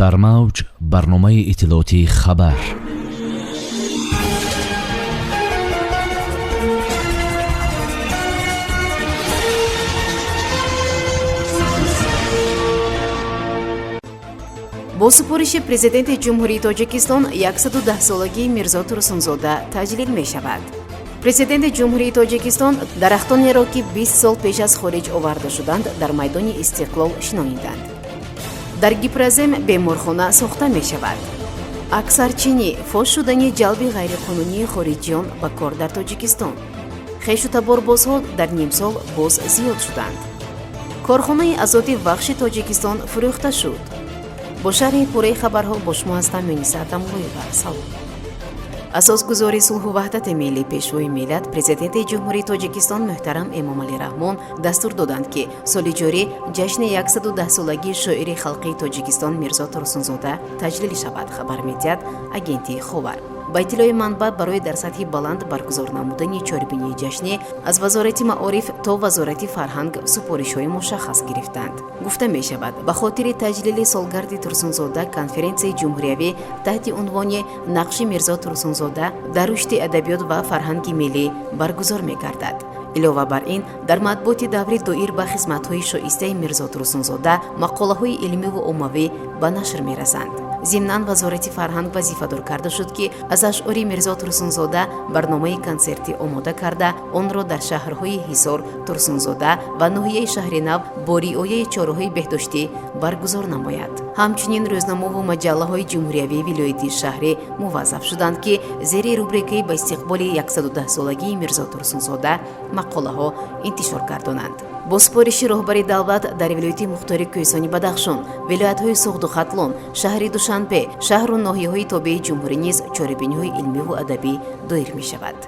Дар мавҷ барномаи иттилоотии «Хабар». Бо супориши Президенти Ҷумҳурии Тоҷикистон 110-солагии Мирзо Турсунзода таҷлил мешавад. Президенти Ҷумҳурии Тоҷикистон дарахтонеро, ки 20 сол пеш аз хориҷ оварда шуданд, дар майдони Истиқлол шинониданд. Дар Гипрозем беморхона сохта мешавад. Аксарчинӣ фош шудани ҷалби ғайриқонунии хориҷиён ба кор дар Тоҷикистон. Хешу таборбозҳо дар нимсол боз зиёд шуданд. Корхонаи азоти Вахши Тоҷикистон фурӯхта шуд. Бо шарҳи пурраи хабарҳо бо шумо ҳастам Муниса Атамуллоева. Салом. Асосгузори сулҳу ваҳдати миллӣ, Пешвои миллат, Президенти Ҷумҳурии Тоҷикистон муҳтарам Эмомалӣ Раҳмон дастур доданд, ки соли ҷорӣ ҷашни 110-солагии шоири халқии Тоҷикистон Мирзо Турсунзода таҷлил шавад, хабар медиҳад агентии «Ховар». Ба иттилои манбаъ, барои дар сатҳи баланд баргузор намудани чорабинии ҷашнӣ аз Вазорати маориф то Вазорати фарҳанг супоришҳои мушаххас гирифтанд. Гуфта мешавад, ба хотири таҷлили солгарди Турсунзода конференсияи ҷумҳуриявӣ таҳти унвони «Нақши Мирзо Турсунзода дар рушди адабиёт ва фарҳанги миллӣ» баргузор мегардад. Илова бар ин, дар матбуоти даврӣ доир ба хизматҳои шоистаи Мирзо Турсунзода мақолаҳои илмиву оммавӣ ба нашр мерасанд. Зимнан, Вазорати фарҳанг вазифадор карда шуд, ки аз ашъори Мирзо Турсунзода барномаи консертӣ омода карда, онро дар шаҳрҳои Ҳисор, Турсунзода ва ноҳияи Шаҳринав бо риояи чораҳои беҳдоштӣ баргузор намояд. Ҳамчунин, рӯзномаву маҷаллаҳои ҷумҳуриявии, вилоятии, шаҳрӣ муваззаф шуданд, ки зери рубрикаи «Ба истиқболи 110-солагии Мирзо Турсунзода» мақолаҳо интишор гардонанд. Бо супориши роҳбари давлат дар вилояти мухтори Кӯҳистони Бадахшон, вилоятҳои Суғду Хатлон, шаҳри Душанбе, шаҳру ноҳияҳои тобеи ҷумҳурӣ низ чорабиниҳои илмиву адабӣ доир мешавад.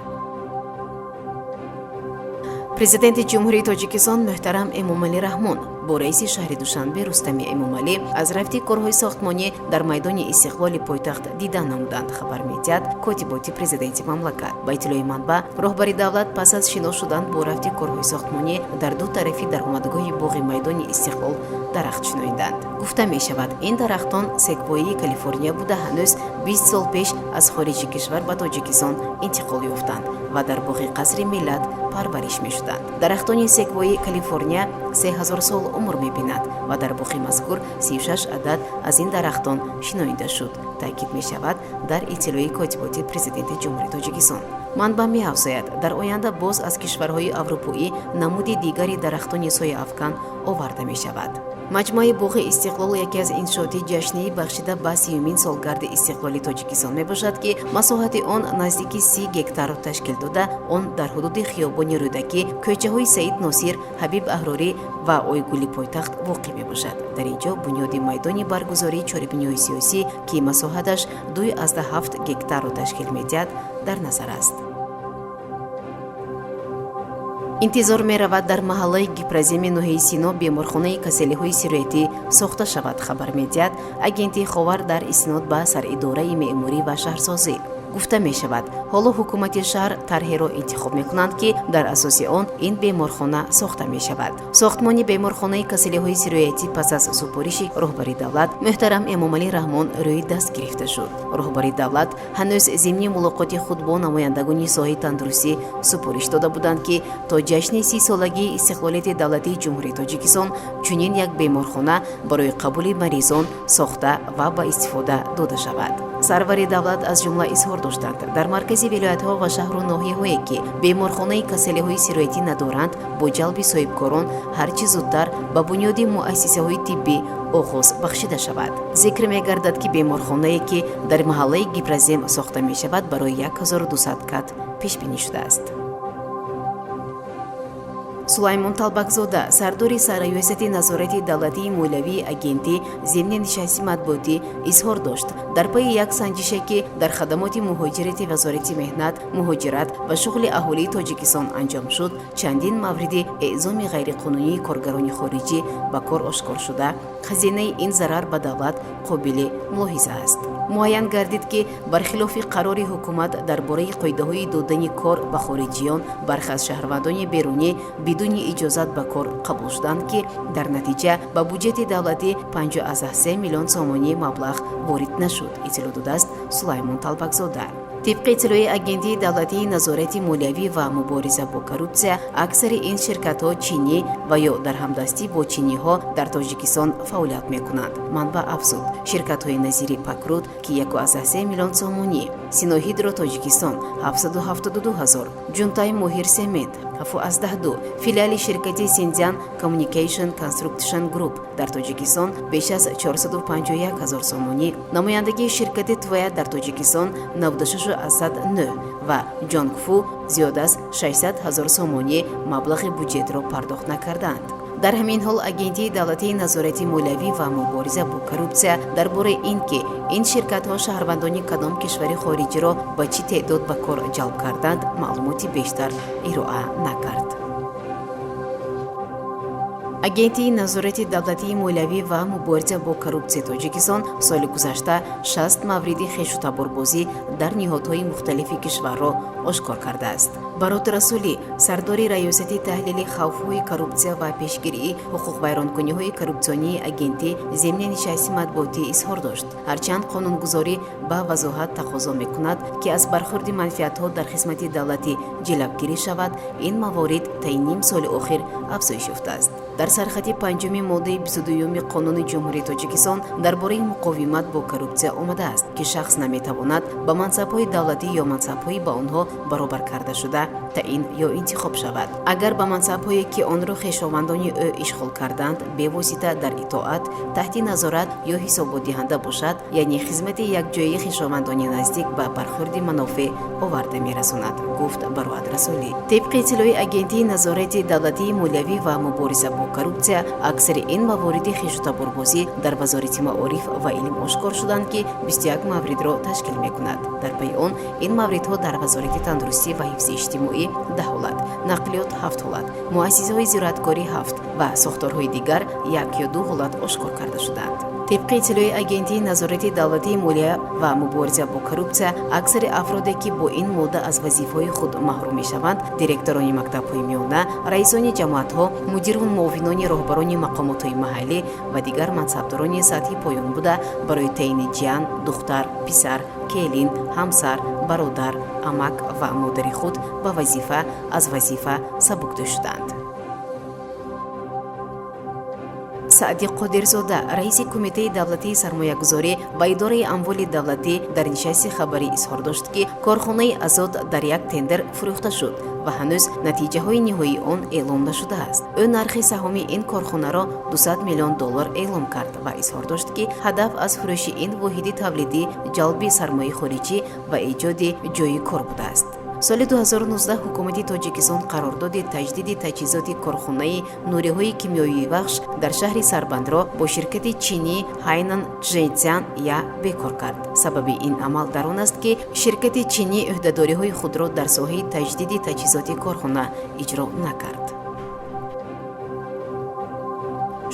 Президенти Ҷумҳурии Тоҷикистон муҳтарам Эмомалӣ Раҳмон бо раиси шаҳри Душанбе Рустами Эмомалӣ аз рафти корҳои сохтмонӣ дар майдони Истиқлоли пойтахт дидан намуданд, хабар медиҳад котиботи президенти мамлакат. Ба иттилои манбаъ, роҳбари давлат пас аз шинос шудан бо рафти корҳои сохтмонӣ дар ду тарафи даромадгоҳи боғи майдони Истиқлол дарахт шиноиданд. Гуфта мешавад, ин дарахтон секвоии Калифорния буда, ҳанӯз 20 сол пеш аз хориҷи кишвар ба Тоҷикистон интиқол ёфтанд ва дар боғи Қасри Миллат парвариш мешуданд. Дарахтони секвои Калифорния 3000 сол умр мебинад ва дар боғи мазкур 36 адад аз ин дарахтон шинонида шуд, таъкид мешавад дар иттилои котиботи президенти Ҷумҳурии Тоҷикистон. Манбаъ меафзояд, дар оянда боз аз кишварҳои аврупоӣ намуди дигари дарахтони сояафкан оварда мешавад. Маҷмӯаи боғи Истиқлол яке аз иншооти ҷашнии бахшида ба 30-юмин солгарди истиқлоли Тоҷикистон мебошад, ки масоҳати он наздики 30 гектарро ташкил дода, он дар ҳудуди хиёбони Рӯдакӣ, кӯчаҳои Саид Носир, Ҳабиб Аҳрорӣ ва Ойгули пойтахт воқеъ мебошад. Дар ин ҷо бунёди майдони баргузории чорабиниҳои сиёсӣ, ки масоҳаташ 2,7 гектарро ташкил медиҳад, дар назар аст. Интизор меравад, дар маҳаллаи Гипроземи ноҳияи Сино беморхонаи касалиҳои сироятӣ сохта шавад, хабар медиҳад агентии «Ховар» дар истинод ба саридораи меъморӣ ва шаҳрсозӣ. Гуфта мешавад, ҳоло ҳукумати шаҳр тарҳеро интихоб мекунанд, ки дар асоси он ин беморхона сохта мешавад. Сохтмони беморхонаи касалиҳои сироятӣ пас аз супориши роҳбари давлат муҳтарам Эмомалӣ Раҳмон рӯи даст гирифта шуд. Роҳбари давлат ҳанӯз зимни мулоқоти худ бо намояндагони соҳаи тандурустӣ супориш дода буданд, ки то ҷашни 30-солагии истиқлолияти давлатии Ҷумҳурии Тоҷикистон чунин як беморхона барои қабули маризон сохта ва ба истифода дода шавад. Сарвари давлат аз ҷумла изҳор доштанд, дар маркази вилоятҳо ва шаҳру ноҳияҳое, ки беморхонаи касалиҳои сироятӣ надоранд, бо ҷалби соҳибкорон ҳарчи зудтар ба бунёди муассисаҳои тиббӣ оғоз бахшида шавад. Зикр мегардад, ки беморхонае, ки дар маҳаллаи Гипрозем сохта мешавад, барои 1200 кат пешбинӣ шудааст. Сулаймон Талбакзода, сардори Сарраёсати назорати давлатии молиявии агентӣ, зимни нишасти матбуотӣ изҳор дошт, дар пайи як санҷише, ки дар хадамоти муҳоҷирати Вазорати меҳнат, муҳоҷират ва шуғли аҳолии Тоҷикистон анҷом шуд, чандин мавриди эъзоми ғайриқонунии коргарони хориҷӣ ба кор ошкор шуда, хазинаи ин зарар ба давлат қобили мулоҳиза аст. Муайян гардид, ки бархилофи қарори ҳукумат дар бораи қоидаҳои додани кор ба хориҷиён, бархе аз шаҳрвандони берунӣ бидуни иҷозат ба кор қабул шуданд, ки дар натиҷа ба буҷети давлатӣ 53 миллион сомонӣ маблағ ворид нашуд, иттилоъ додааст Сулаймон Талбакзода. Тибқи иттилои Агентии давлатии назорати молиявӣ ва мубориза бо коррупсия, аксари ин ширкатҳо чинӣ ва ё дар ҳамдастӣ бо чиниҳо дар Тоҷикистон фаъолият мекунанд. Манбаъ афзуд, ширкатҳои назири Пакруд, ки 1,3 миллион сомонӣ, Синоҳидро Тоҷикистон 772 ҳазор, Ҷунтай Моҳир Семент 7,2, филиали ширкати Синзян Communication Construction Group дар Тоҷикистон беш аз 451 ҳазор сомонӣ, намояндагии ширкати Твоя дар Тоҷикистон 96,9 ва Ҷонгфу зиёд аз 600 ҳазор сомонӣ маблағи буҷетро пардохт накардаанд. Дар ҳамин ҳол, Агентии давлатии назорати молиявӣ ва мубориза бо коррупсия дар бораи ин ки ин ширкатҳо шаҳрвандони кадом кишвари хориҷиро ба чӣ теъдод ба кор ҷалб карданд, маълумоти бештар ироа накард. Агентии назорати давлатии молиявӣ ва мубориза бо коррупсияи Тоҷикистон соли гузашта 60 мавриди хешутаборбозӣ дар ниҳодҳои мухталифи кишварро ошкор кардааст. Барот Расулӣ, сардори Раёсати таҳлили хавфҳои коррупсия ва пешгирии ҳуқуқвайронкуниҳои коррупсионии агентӣ, зимни нишасти матбуотӣ изҳор дошт: ҳарчанд қонунгузорӣ ба вазоҳат тақозо мекунад, ки аз бархӯрди манфиатҳо дар хизмати давлатӣ ҷилавгирӣ шавад, ин маворид таи ним соли охир афзоиш ёфтааст. Дар сархати панҷуми моддаи 22-юми Қонуни Ҷумҳурии Тоҷикистон дар бораи муқовимат бо коррупсия омадааст, ки шахс наметавонад ба мансабҳои давлатӣ ё мансабҳои ба онҳо баробар кардашуда таъин ё интихоб шавад, агар ба мансабҳое, ки онро хешовандони ӯ ишғол карданд, бевосита дар итоат, таҳти назорат ё ҳисоботдиҳанда бошад, яъне хизмати якҷояи хешовандони наздик ба бархӯрди манофеъ оварда мерасонад, гуфт Бароат Расулӣ. Тибқи иттилои Агентии назорати давлатии молиявӣ ва мубориза бо коррупсия, аксари ин мавориди хешутаборбозӣ дар Вазорати маориф ва илм ошкор шуданд, ки 21 мавридро ташкил мекунад. Дар пайи он ин мавридҳо дар Вазорати тандурустӣ ва ҳифзи иҷтимоӣ 10 ҳолат, нақлиёт ҳафт ҳолат, муассисаҳои зироаткорӣ ҳафт ва сохторҳои дигар як ё ду ҳолат ошкор карда шуданд. Тибқи иттилои Агентии назорати давлатии молия ва мубориза бо коррупсия, аксари афроде, ки бо ин модда аз вазифаҳои худ маҳрум мешаванд, директорони мактабҳои миёна, раисони ҷамоатҳо, мудиру муовинони роҳбарони мақомотҳои маҳаллӣ ва дигар мансабдорони сатҳи поён буда, барои таъини ҷиян, духтар, писар, келин, ҳамсар, бародар, амак ва модари худ ба вазифа аз вазифа сабукдӯш шуданд. Саъди Қодирзода, раиси Кумитаи давлатии сармоягузорӣ ва идораи амволи давлатӣ, дар нишасти хабарӣ изҳор дошт, ки корхонаи Азот дар як тендер фурӯхта шуд ва ҳанӯз натиҷаҳои ниҳоии он эълом нашудааст. Ӯ нархи саҳоми ин корхонаро 200 миллион доллар эълом кард ва изҳор дошт, ки ҳадаф аз фурӯши ин воҳиди тавлидӣ ҷалби сармояи хориҷӣ ва эҷоди ҷойи кор будааст. Соли 2019 ҳукумати Тоҷикистон қарордоди таҷдиди таҷҳизоти корхонаи нуриҳои кимиёвии Вахш дар шаҳри Сарбандро бо ширкати чинӣ Хайнан Чжэнцян Я бекор кард. Сабаби ин амал дар он аст, ки ширкати чинӣ ӯҳдадориҳои худро дар соҳаи таҷдиди таҷҳизоти корхона иҷро накард.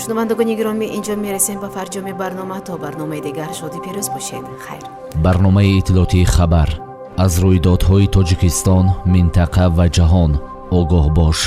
Шунавандагони гиромӣ, инҷо мерасем ба фарҷоми барнома. То барномаи дигар шоди пирӯз бошед. Хайр. Барномаи иттилоотии «Хабар». Аз рӯйдодҳои Тоҷикистон, минтақа ва ҷаҳон огоҳ бош.